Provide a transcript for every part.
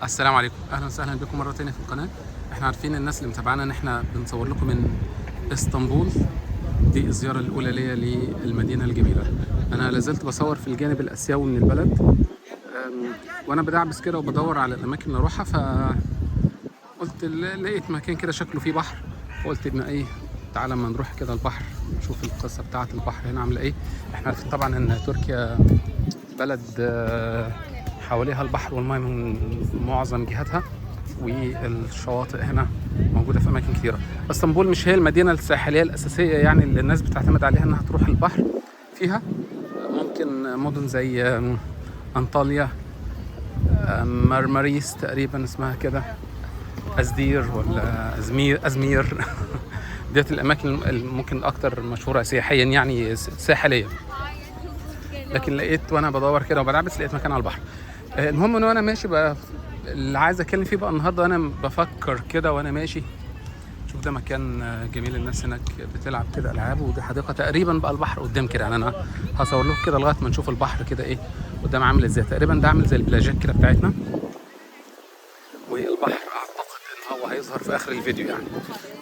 السلام عليكم، اهلا وسهلا بكم مرة تانية في القناه. احنا عارفين الناس اللي متابعانا ان احنا بنصور لكم من اسطنبول. دي الزيارة الاولى ليا للمدينة الجميله. انا لازلت بصور في الجانب الاسيوي من البلد. وانا بدعبس كده وبدور على الاماكن اللي اروحها، فقلت لقيت مكان كده شكله فيه بحر، فقلت ابن ايه، تعالى اما نروح كده البحر نشوف القصة بتاعه البحر هنا عامله ايه. احنا عارفين طبعا ان تركيا بلد حواليها البحر والماء من معظم جهاتها، والشواطئ هنا موجودة في أماكن كثيرة. اسطنبول مش هي المدينة الساحلية الأساسية يعني اللي الناس بتعتمد عليها إنها تروح البحر فيها. ممكن مدن زي أنطاليا، مرمريس تقريبا اسمها كده، أزدير ولا أزمير، أزمير ديت الأماكن اللي ممكن أكتر مشهورة سياحيا يعني ساحليا. لكن لقيت وانا بدور كده وبلعبس لقيت مكان على البحر. المهم ان وانا ماشي بقى، اللي عايز اتكلم فيه بقى النهارده، انا بفكر كده وانا ماشي، شوف ده مكان جميل، الناس هناك بتلعب كده العاب، ودي حديقة تقريبا بقى البحر قدام كده. يعني انا هصور لكم كده لغاية ما نشوف البحر كده ايه قدام عامل ازاي. تقريبا ده عامل زي البلاجات كده بتاعتنا، والبحر اعتقد ان هو هيظهر في اخر الفيديو، يعني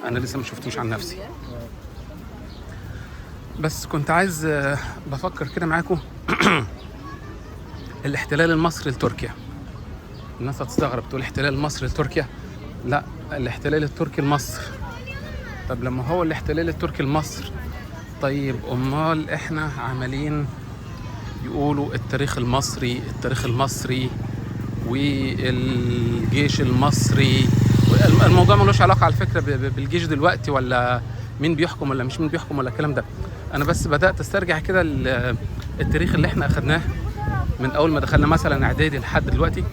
انا لسه ما شفتوش عن نفسي، بس كنت عايز بفكر كده معاكم الاحتلال المصري لتركيا. الناس هتستغرب تقول احتلال مصر لتركيا؟ لا، الاحتلال التركي لمصر. طب لما هو الاحتلال التركي لمصر، طيب امال احنا عمالين يقولوا التاريخ المصري، التاريخ المصري والجيش المصري. الموضوع ملوش علاقة على فكرة بالجيش دلوقتي، ولا مين بيحكم ولا مش مين بيحكم ولا الكلام ده. انا بس بدأت استرجع كده التاريخ اللي احنا اخدناه من اول ما دخلنا مثلا اعدادي لحد دلوقتي،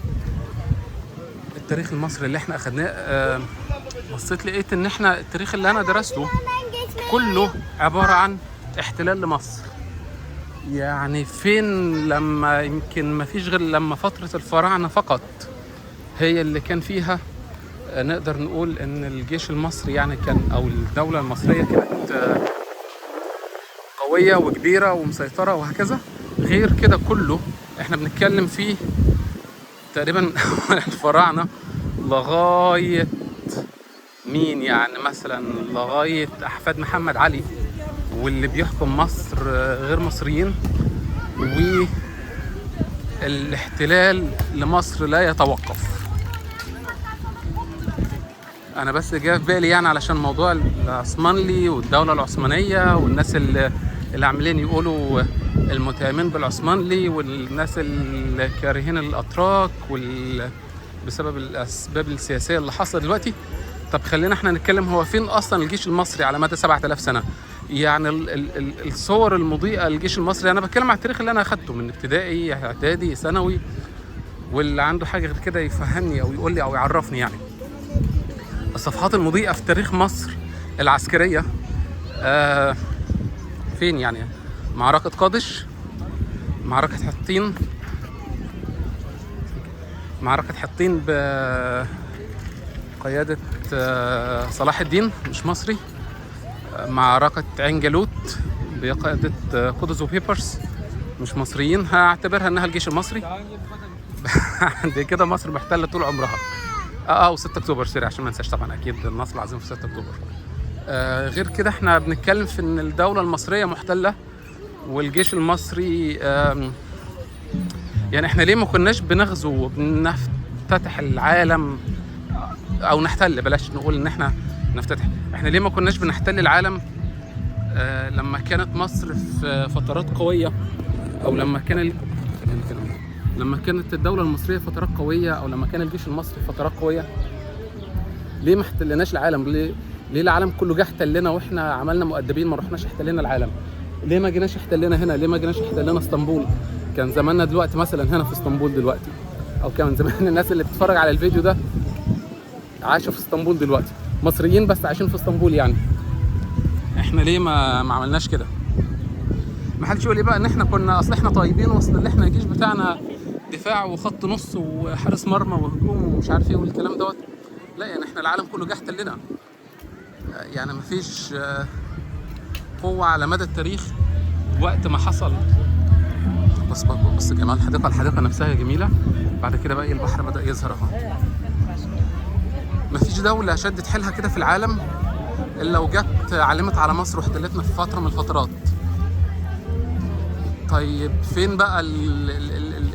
التاريخ المصري اللي احنا اخدناه. بصيت لقيت ان احنا التاريخ اللي انا درسته كله عبارة عن احتلال لمصر. يعني فين لما يمكن ما فيش غير لما فترة الفراعنة فقط هي اللي كان فيها، نقدر نقول ان الجيش المصري يعني كان، او الدولة المصرية كانت قوية وكبيرة ومسيطرة وهكذا. غير كده كله احنا بنتكلم فيه تقريبا من الفراعنة لغاية مين يعني، مثلا لغاية أحفاد محمد علي واللي بيحكم مصر غير مصريين، والاحتلال لمصر لا يتوقف. أنا بس جاء في بالي يعني علشان موضوع العثمانلي والدولة العثمانية والناس اللي عاملين يقولوا المتهمين بالعثمانلي والناس اللي كارهين الأتراك بسبب الأسباب السياسية اللي حصلت دلوقتي. طب خلينا احنا نتكلم، هو فين أصلا الجيش المصري على مدى 7000 سنة؟ يعني الصور المضيئة للجيش المصري، أنا بتكلم على التاريخ اللي أنا أخدته من ابتدائي إعدادي ثانوي، واللي عنده حاجة غير كده يفهمني أو يقول لي أو يعرفني. يعني الصفحات المضيئة في تاريخ مصر العسكرية فين؟ يعني معركة قادش، معركة حطين، معركة حطين بقيادة صلاح الدين مش مصري، معركة عين جالوت بقيادة قطز وبيبرس مش مصريين، هعتبرها انها الجيش المصري. عند كده مصر محتلة طول عمرها. و6 اكتوبر، sorry عشان ما انساش طبعا، اكيد النصر العظيم في 6 اكتوبر. غير كده احنا بنتكلم في ان الدولة المصرية محتلة والجيش المصري، يعني احنا ليه ما كناش بنغزو وبنفتتح العالم او نحتل، بلاش نقول ان احنا نفتتح، احنا ليه ما كناش بنحتل العالم لما كانت مصر في فترات قوية، او لما كان لما كانت الدولة المصرية فترات قوية، او لما كان الجيش المصري فترات قوية؟ ليه ما احتلناش العالم؟ ليه العالم كله جه احتلنا واحنا عملنا مؤدبين ما رحناش احتلنا العالم؟ ليه ما جيناش احتلنا هنا؟ ليه ما جيناش احتلنا اسطنبول؟ كان زماننا دلوقتي مثلا هنا في اسطنبول دلوقتي، او كان زمان الناس اللي بتتفرج على الفيديو ده عايشه في اسطنبول دلوقتي، مصريين بس عايشين في اسطنبول. يعني احنا ليه ما عملناش كده؟ ما حدش يقول لي بقى ان احنا كنا، اصل احنا طيبين، واصل اللي احنا الجيش بتاعنا دفاع وخط نص وحارس مرمى وهجوم ومش عارف ايه والكلام دوت. لا، يعني احنا العالم كله جه احتلنا، يعني مفيش قوة على مدى التاريخ وقت ما حصل بص بص بص جمال الحديقة، الحديقة نفسها جميلة. بعد كده بقى البحر بدأ يظهر اهو. مفيش دولة شدت حيلها كده في العالم الا وجت علمت على مصر واحتلتنا في فترة من الفترات. طيب فين بقى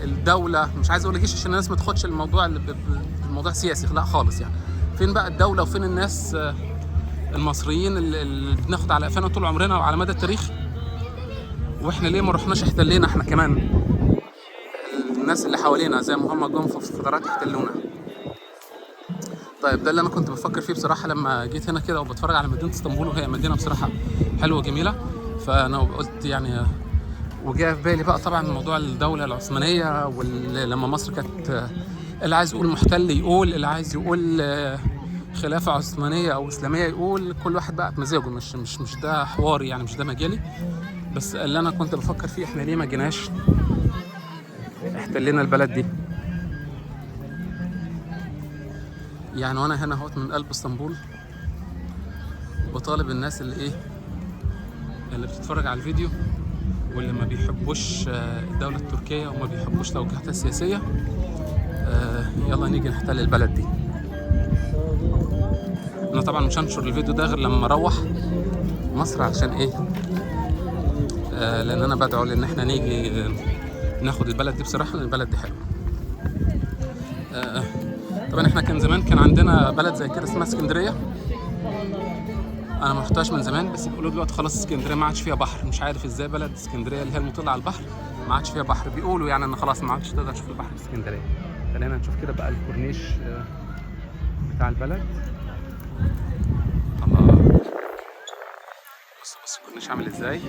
الدولة؟ مش عايز اقول جيش عشان الناس ما تاخدش الموضوع الموضوع سياسي، لا خالص يعني. فين بقى الدولة وفين الناس المصريين اللي بناخد على قفانا طول عمرنا وعلى مدى التاريخ؟ واحنا ليه ما رحناش احتلينا احنا كمان الناس اللي حوالينا زي ما هم جم في فترات احتلونا؟ طيب ده اللي انا كنت بفكر فيه بصراحة لما جيت هنا كده وبتفرج على مدينة اسطنبول، وهي مدينة بصراحة حلوة وجميلة. فانا قلت يعني، وجاء في بالي بقى طبعا موضوع الدولة العثمانية، ولما مصر كانت اللي عايز يقول محتل يقول، اللي عايز يقول خلافه عثمانية او اسلامية يقول، كل واحد بقى بمزاجه، مش مش مش ده حواري يعني، مش ده مجالي. بس اللي انا كنت بفكر فيه، احنا ليه ما جيناش احتلينا البلد دي يعني؟ وانا هنا اهوت من قلب اسطنبول بطالب الناس اللي ايه، اللي بتتفرج على الفيديو واللي ما بيحبوش الدولة التركية وما بيحبوش توجهاتها السياسية، يلا نيجي نحتل البلد دي. انا طبعا مش هنشر الفيديو ده غير لما اروح مصر، عشان ايه؟ لان انا بدعو لان احنا نيجي ناخد البلد دي بصراحة، لان البلد دي حلوة. طبعا احنا كان زمان كان عندنا بلد زي كده اسمها اسكندرية، انا ما رحتهاش من زمان، بس بيقولوا دلوقتي خلاص اسكندرية ما عادش فيها بحر. مش عارف ازاي بلد اسكندرية اللي هي المطله على البحر ما عادش فيها بحر، بيقولوا يعني ان خلاص ما عادش تقدر تشوف البحر في اسكندرية. خلينا نشوف كده بقى الكورنيش بتاع البلد. الله، بص بص الكورنيش عامل ازاي.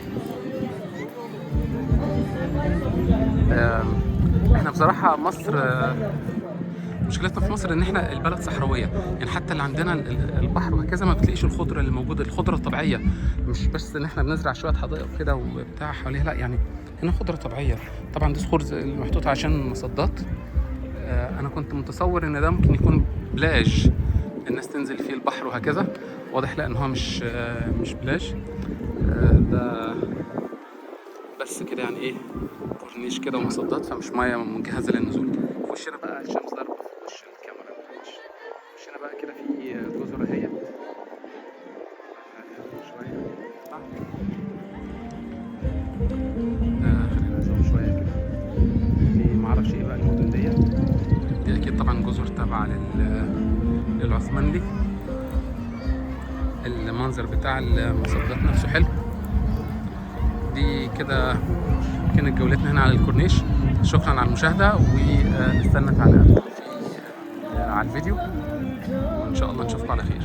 احنا بصراحة مصر، مشكلتنا في مصر ان احنا البلد صحراويه، يعني حتى اللي عندنا البحر وهكذا ما بتلاقيش الخضرة اللي موجودة، الخضرة الطبيعية، مش بس ان احنا بنزرع شوية حدائق كده وبتاع حواليها، لا يعني هنا خضرة طبيعية. طبعا دي صخور محطوطة عشان مصدات. انا كنت متصور ان ده ممكن يكون بلاج الناس تنزل فيه البحر وهكذا، واضح لا ان هو مش بلاج، ده بس كده يعني ايه، كورنيش كده ومصدات، فمش مية مجهزة للنزول. في وشنا بقى الشمس ضاربه في وش الكاميرا، معلش. وشنا بقى كده في جزر اهيت شوية، خلينا نزوم شوية كده. دي معرفش ايه بقى المدن ديت، دي اكيد طبعا جزر تابعه للعثمانلي. المنظر بتاع المصدات نفسه حلو. دي كده كانت جولتنا هنا على الكورنيش. شكرا على المشاهدة، ونستنى تعليقاتكم على الفيديو، وإن شاء الله نشوفكم على خير.